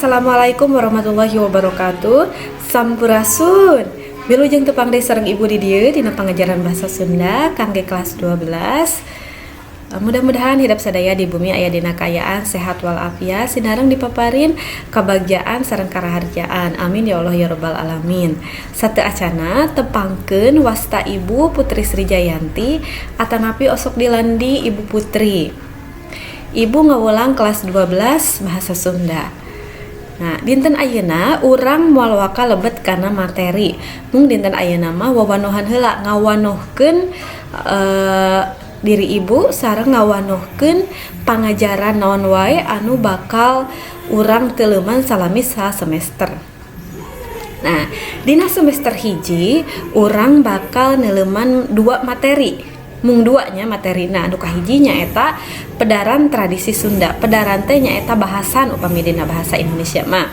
Assalamualaikum warahmatullahi wabarakatuh. Sampurasun. Wilujeng tepang deui sareng Ibu di dieu dina pangajaran bahasa Sunda kangge kelas 12. Mudah-mudahan hidep sadaya di bumi aya dina kaayaan sehat walafiat, sinareng dipaparin kebahagiaan sareng karaharjaan. Amin ya Allah ya Rabbal alamin. Sateuacana tepangkeun, wasta Ibu Putri Sri Jayanti atanapi osok dilandi Ibu Putri. Ibu ngawulang kelas 12 bahasa Sunda. Nah, dinten ayeuna urang moal waka lebet kana materi. Mung dinten ayeuna mah wawanohan heula, ngawanohkeun diri Ibu sareng ngawanohkeun pangajaran naon wae anu bakal urang teleuman salami semester. Nah, dina semester 1 urang bakal neleuman dua materi. Mung dua nya materi. Nah, anu kahiji nyaeta pedaran tradisi Sunda. Pedaran teh nyaeta bahasan, upami dina bahasa Indonesia mah.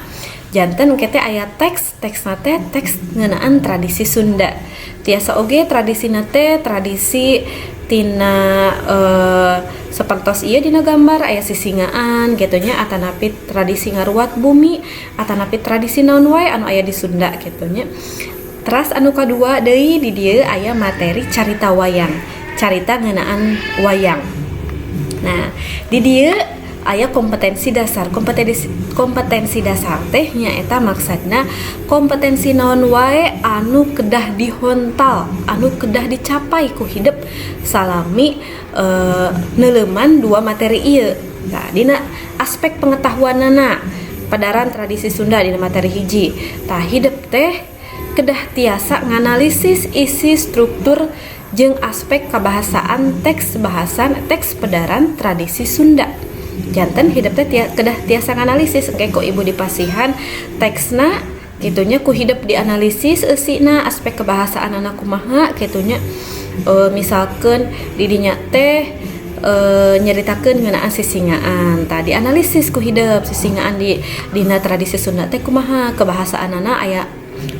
Janten engke teh aya teks, teksna teh teks ngeunaan tradisi Sunda. Tiasa oge tradisina teh tradisi tina sapertos ieu dina gambar aya sisingaan gitu nya, atanapi tradisi ngaruat bumi, atanapi tradisi naon wae anu aya di Sunda gitu nya. Teras anu kadua deui, di dieu aya materi carita wayang, carita ngeunaan wayang. Nah, di dieu aya kompetensi dasar. Kompetensi kompetensi dasar teh nyaeta maksudna kompetensi naon wae anu kedah dihontal, anu kedah dicapai ku hidep salami neleuman dua materi ieu. Nah, dina aspek pengetahuanana pedaran tradisi Sunda dina materi 1, tah hidep teh kedah tiasa nganalisis isi, struktur, jeung aspek kebahasaan teks bahasan teks pedaran tradisi Sunda. Janten hidep teh kedah tiasa nganalisis. Engke ku Ibu dipasihan teksna kitu nya, ku hidep dianalisis eusina, aspek kebahasaan anak kumaha kitu nya. Misalkan didinya teh nyeritakeun ngeunaan sisingaan, tadi analisis ku hidep sisingaan di dina tradisi Sunda teh kumaha, kebahasaanana aya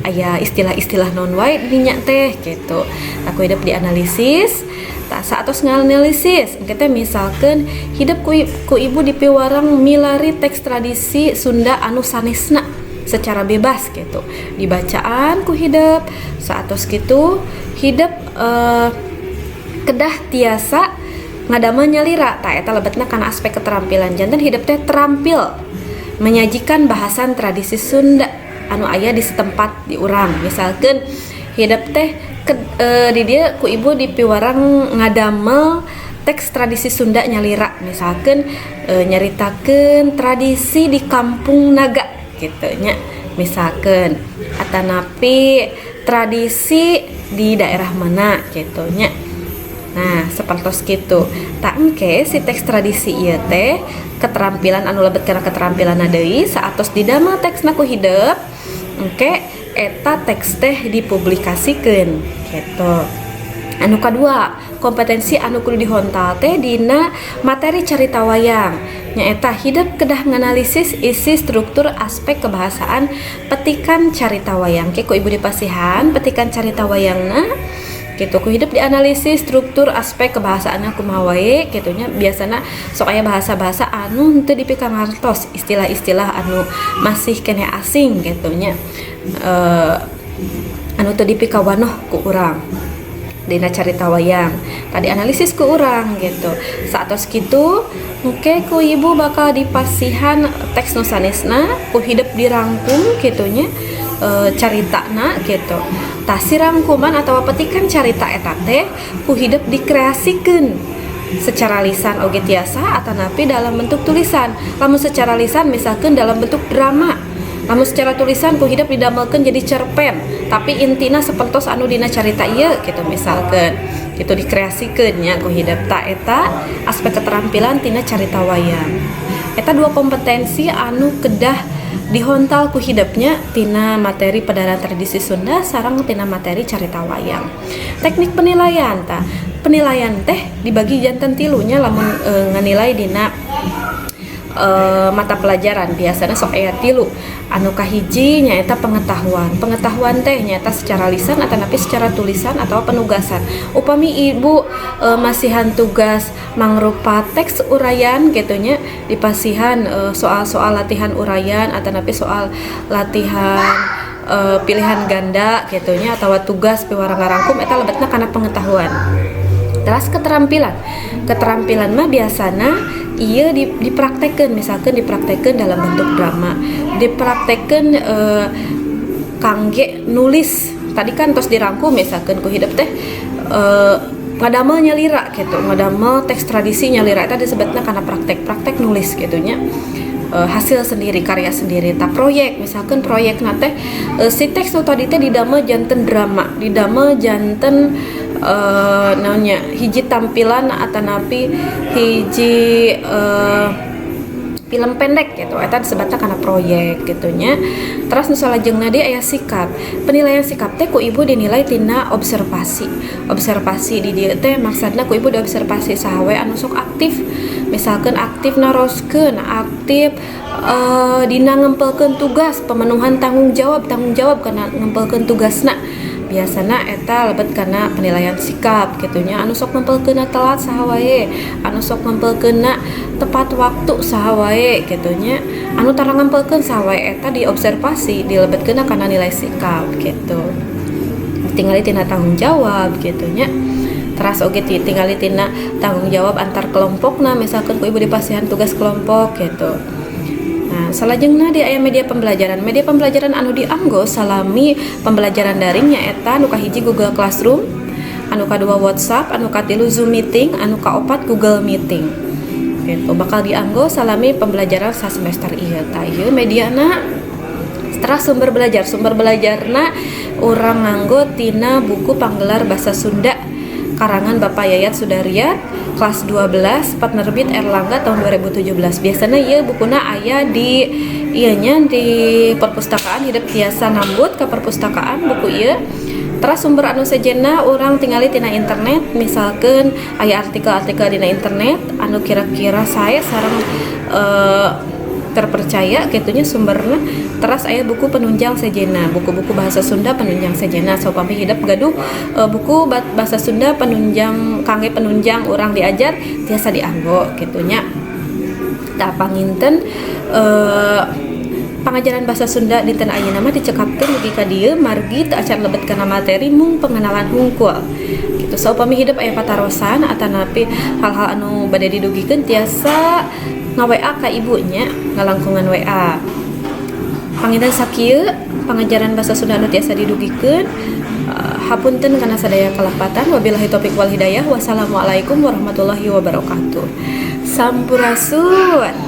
aya istilah-istilah naon wae dinya teh gitu. Ku hidep dianalisis. Tah, saatos nganalisis engke teh misalkan hidep ku Ibu dipiwarang milari teks tradisi Sunda anu sanesna secara bebas gitu, dibacaan ku hidep. Saatos gitu hidep kedah tiasa ngadamel nyalira. Tah, eta lebetna kana aspek keterampilan. Janten hidep teh terampil menyajikan bahasan tradisi Sunda anu aya di setempat di urang. Misalkan hidep teh di dieu ku Ibu dipiwarang ngadamel teks tradisi Sunda nyalira, misalkan nyaritakeun tradisi di Kampung Naga gitu nya, misalkan atanapi tradisi di daerah mana gitu nya. Nah, sepertos gitu. Tah, engke si teks tradisi ieu teh keterampilan anu lebet kana keterampilan deui, saatos didamel teksna ku hidep, engke eta teks teh dipublikasikeun gitu. Anu kadua, kompetensi anu kudu dihontal teh dina materi carita wayang nyaeta hidep kedah nganalisis isi, struktur, aspek kebahasaan petikan carita wayang. Ke ku Ibu dipasihan petikan carita wayangna gitu, ku hidep dianalisis struktur, aspek kebahasaannya kumaha wae gitu nya. Biasana sok aya bahasa-bahasa anu henteu dipikangartos, istilah-istilah anu masih keneh asing gitu nya, anu teu dipikawanoh ku urang dina carita wayang tadi, analisis ku urang gitu. Saatos kitu engke ku Ibu bakal dipasihan teks nu sanesna, ku hidep dirangkum kitu nya, caritana gitu. Tah, si rangkuman atau petikan carita eta teh ku hidep dikreasikeun secara lisan oge tiasa atanapi dalam bentuk tulisan. Lamun secara lisan, misalkan dalam bentuk drama. Lamun secara tulisan, ku hidep didamelkeun jadi cerpen, tapi intina sepertos anu dina carita ieu gitu, misalkan gitu dikreasikeun nya ku hidep. Tah, eta aspek keterampilan tina carita wayang. Eta dua kompetensi anu kedah dihontal ku hidepnya tina materi pedaran tradisi Sunda sareng tina materi carita wayang. Teknik penilaian. Tah, penilaian teh dibagi janten tilu nya lamun nganilai dina Mata pelajaran biasanya sok aya tilu. Anu kahiji nyaeta pengetahuan. Pengetahuan teh nyaeta secara lisan atanapi secara tulisan atau penugasan. Upami ibu masihan tugas mangrupa teks uraian gitu nya, dipasihan soal-soal latihan uraian atanapi soal latihan pilihan ganda gitu nya, atau tugas piwarang ngarangkum, eta lebetna kana pengetahuan. Terus keterampilan. Keterampilan mah biasana iya dipraktekan, misalkan dipraktekan dalam bentuk drama, dipraktekan kangge nulis tadi kan terus dirangkum. Misalkan ku hidep teh ngadamel nyalira gitu, ngadamel teks tradisi nyalira, itu disebutnya karena praktek praktek nulis gitu nya, hasil sendiri, karya sendiri. Tah, proyek, misalkan proyek teh si teks nu tadi teh didamel janten drama, didamel janten naonnya, hiji tampilan atanapi hiji film pendek gitu, eta disebutna kana proyek gitu nya. Terus nu salajengna deui aya sikap. Penilaian sikap teh ku ibu dinilai tina observasi. Observasi di dieu teh maksudna ku ibu diobservasi saha we anu sok aktif, misalkan aktif naroskeun, aktif dina ngempelkeun tugas, pemenuhan tanggung jawab, tanggung jawab kana ngempelkeun tugasna, biasana eta lebet kana penilaian sikap gitu nya. Anu sok ngempelkeunna telat saha wae, anu sok ngempelkeunna tepat waktu saha wae gitu nya, anu tara ngempelkeun saha wae, eta diobservasi, dilebetkeunna kana nilai sikap gitu. Tingali tina tanggung jawab gitu nya. Teras oge tingali tina tanggung jawab antar kelompokna, misalkan ku ibu dipasihan tugas kelompok gitu. Nah, salajengna di aya media pembelajaran. Media pembelajaran anu dianggo salami pembelajaran daring nyaeta anu kahiji Google Classroom, anu kadua WhatsApp, anu katilu Zoom Meeting, anu kaopat Google Meeting. Gitu, bakal dianggo salami pembelajaran sa semester ieu. Tah, ieu mediana. Terus sumber belajar, sumber belajarna urang nganggo tina buku Panggelar Bahasa Sunda karangan Bapak Yayat Sudaryat kelas 12, penerbit Erlangga tahun 2017. Biasanya ieu bukuna aya di ieu nya, di perpustakaan. Hidep tiasa nambut ke perpustakaan buku ieu. Terus sumber anu sejenna urang tingali tina internet, misalkan aya artikel-artikel dina internet anu kira-kira saya sareng terpercaya gitu nya sumberna. Terus aya buku penunjang sejenna, buku-buku bahasa Sunda penunjang sejenna. So pami hidep gaduh buku bahasa Sunda penunjang, kangge penunjang urang diajar, tiasa dianggo gitu nya. Tah, panginten pangajaran bahasa Sunda dinten ayeuna mah dicekapkeun dugi ka dieu, margi teu acan lebet kana materi, mung pengenalan hungkul gitu. Saupami hidep aya patarosan atanapi hal-hal anu bade didugikeun, tiasa nga-WA ka ibu nya, ngalangkungan WA. Panginten sakieu pangajaran bahasa Sunda anu tiasa didugikeun. Hapunten kana sadaya kalepatan. Wabillahi taufik wal hidayah, wassalamualaikum warahmatullahi wabarakatuh. Sampurasun.